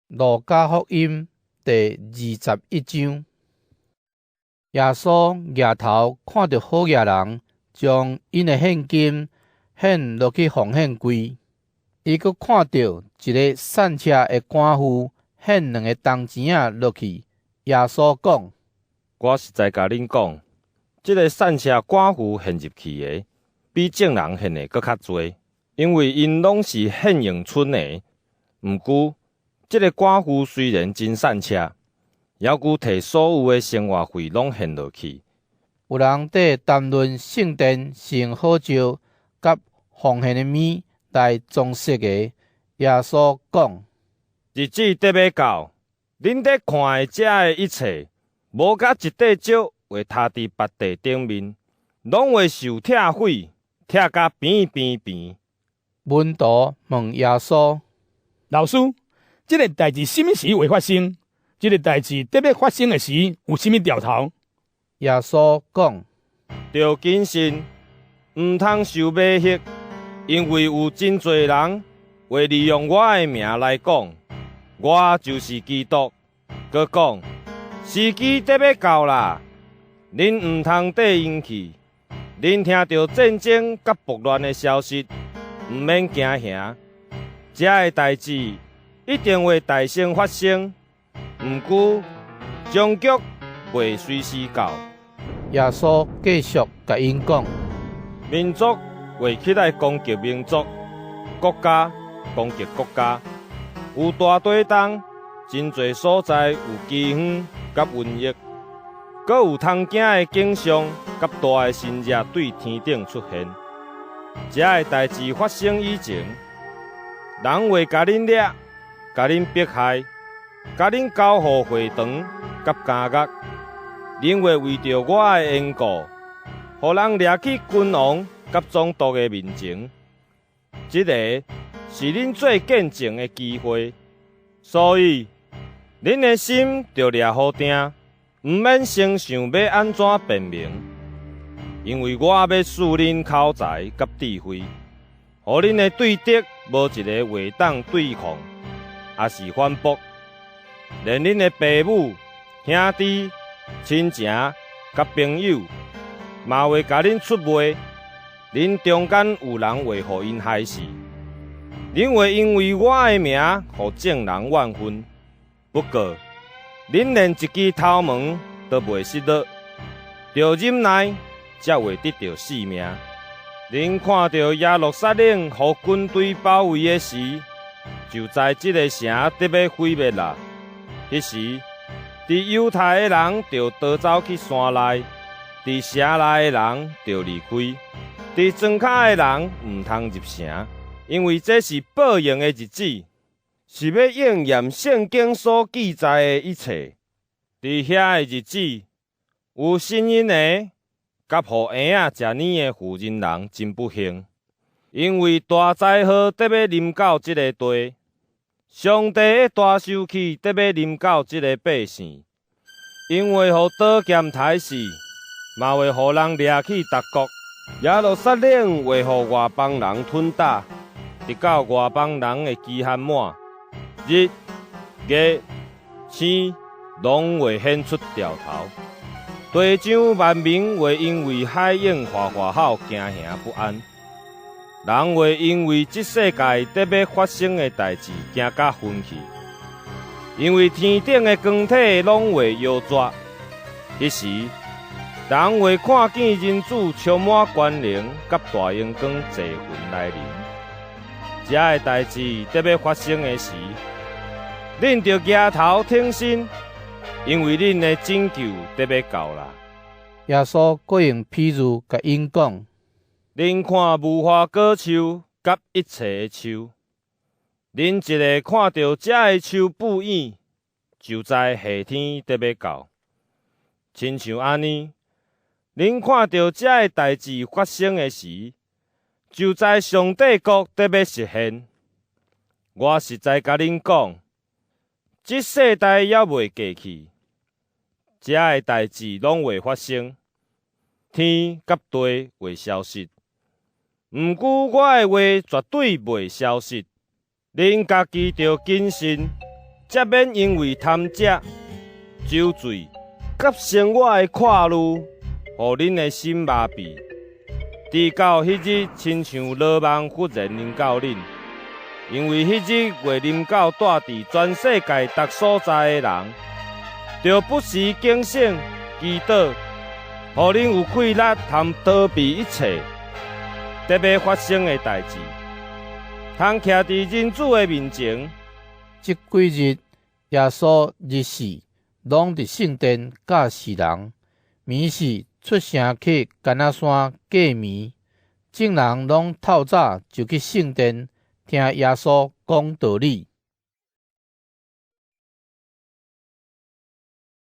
路加福音第21章，耶穌舉頭看著好額人將𪜶的獻金獻落去奉獻櫃，伊閣看著一个散赤的寡婦獻兩个銅錢仔落去。耶穌講：我實在共恁講，這个散赤寡婦獻入去的，比眾人獻的閣較濟，因為𪜶攏是獻用剩的。毋過，這个寡婦雖然真散赤，猶閣提所有的生活費攏獻落去。有人佇談論聖殿是用好石佮奉獻的物來裝飾的。耶穌講：日子得欲到，恁咧看的遮的一切，無共一塊石會跤佇別塊頂面，攏會受拆毀，拆甲平平平。門徒問耶穌：老師，這个代誌啥物時會發生？這个代誌得欲發生的時，有啥物兆頭？耶穌講：著謹慎，毋通受迷惑，因為有真濟人會利用我的名來講，我就是基督。閣講時機得欲到啦，恁毋通綴𪜶去。恁聽著戰爭佮暴亂的消息，毋免驚嚇。這个代誌一定會代先發生，毋過終局袂隨時到。耶穌繼續共𪜶講：民族會起來攻擊民族，國家攻擊國家，有大地動，真濟所在有饑荒佮瘟疫，閣有通驚的景象佮大的神跡對天頂出現。這个代誌發生以前，人會共恁掠，共恁迫害，共恁交予會堂佮監獄。恁會為著我的緣故，予人掠去君王佮總督的面前。這个是恁做見證的機會，所以恁的心著掠好定，毋免先想欲按怎辯明，因為我欲賜恁口才佮智慧，予恁的對敵無一个會當對抗，抑是反駁。連恁的爸母、兄弟、親情佮朋友，嘛會共恁出賣。恁中間有人會予𪜶害死。恁會因為我的名，予眾人怨恨。不過，恁連一支頭毛都袂失落，著忍耐，才會得著性命。恁看著耶路撒冷予軍隊包圍的時，就知這个城得欲毀滅啦。彼時，佇猶太的人著逃走去山內，佇城內的人著離開，佇莊跤的人毋通入城，因為這是報應的日子，是欲應驗聖經所記載的一切。佇遐个日子，有身孕的，佮予嬰仔食奶的婦人人真不幸，因為大災禍得欲臨到這个地，上帝的大受氣得欲臨到這个百姓，𪜶會予刀劍刣死，嘛會予人掠去他國。耶路撒冷會予外邦人吞打，直到外邦人的期限滿，日、月、星攏會顯出兆頭。地上萬民會因為海湧嘩嘩吼驚嚇不安，人會因為這世界得欲發生的代誌驚甲昏去，因為天頂的光體攏會搖逝。彼時，人會看見人子充滿權能佮大榮光坐雲來臨。這个代誌得欲發生的時，恁著舉頭挺身，因為恁的拯救得欲到啦。耶穌閣用比喻共𪜶講：恁看無花果樹佮一切的樹，恁一下看著這个樹布影，就知夏天得欲到。親像按呢，恁看著這个代誌發生的時，就知上帝國得欲實現。我實在共恁講，這世代猶未過去，這个代誌攏會發生，天佮地會消失，毋過我的話絕對袂消失。恁家己著謹慎，才免因為貪食、酒醉佮生活的闊慮，予恁的心麻痹。直到彼日，親像羅網忽然臨到恁，因為彼日會臨到住佇全世界逐所在的人，著不時警醒祈禱，予恁有氣力通逃避一切得欲發生的代誌，通徛佇人子的面前。這幾日，耶穌日時攏佇聖殿教示人，暝時出城去橄欖山過暝。眾人攏透早就去聖殿聽耶穌講道理。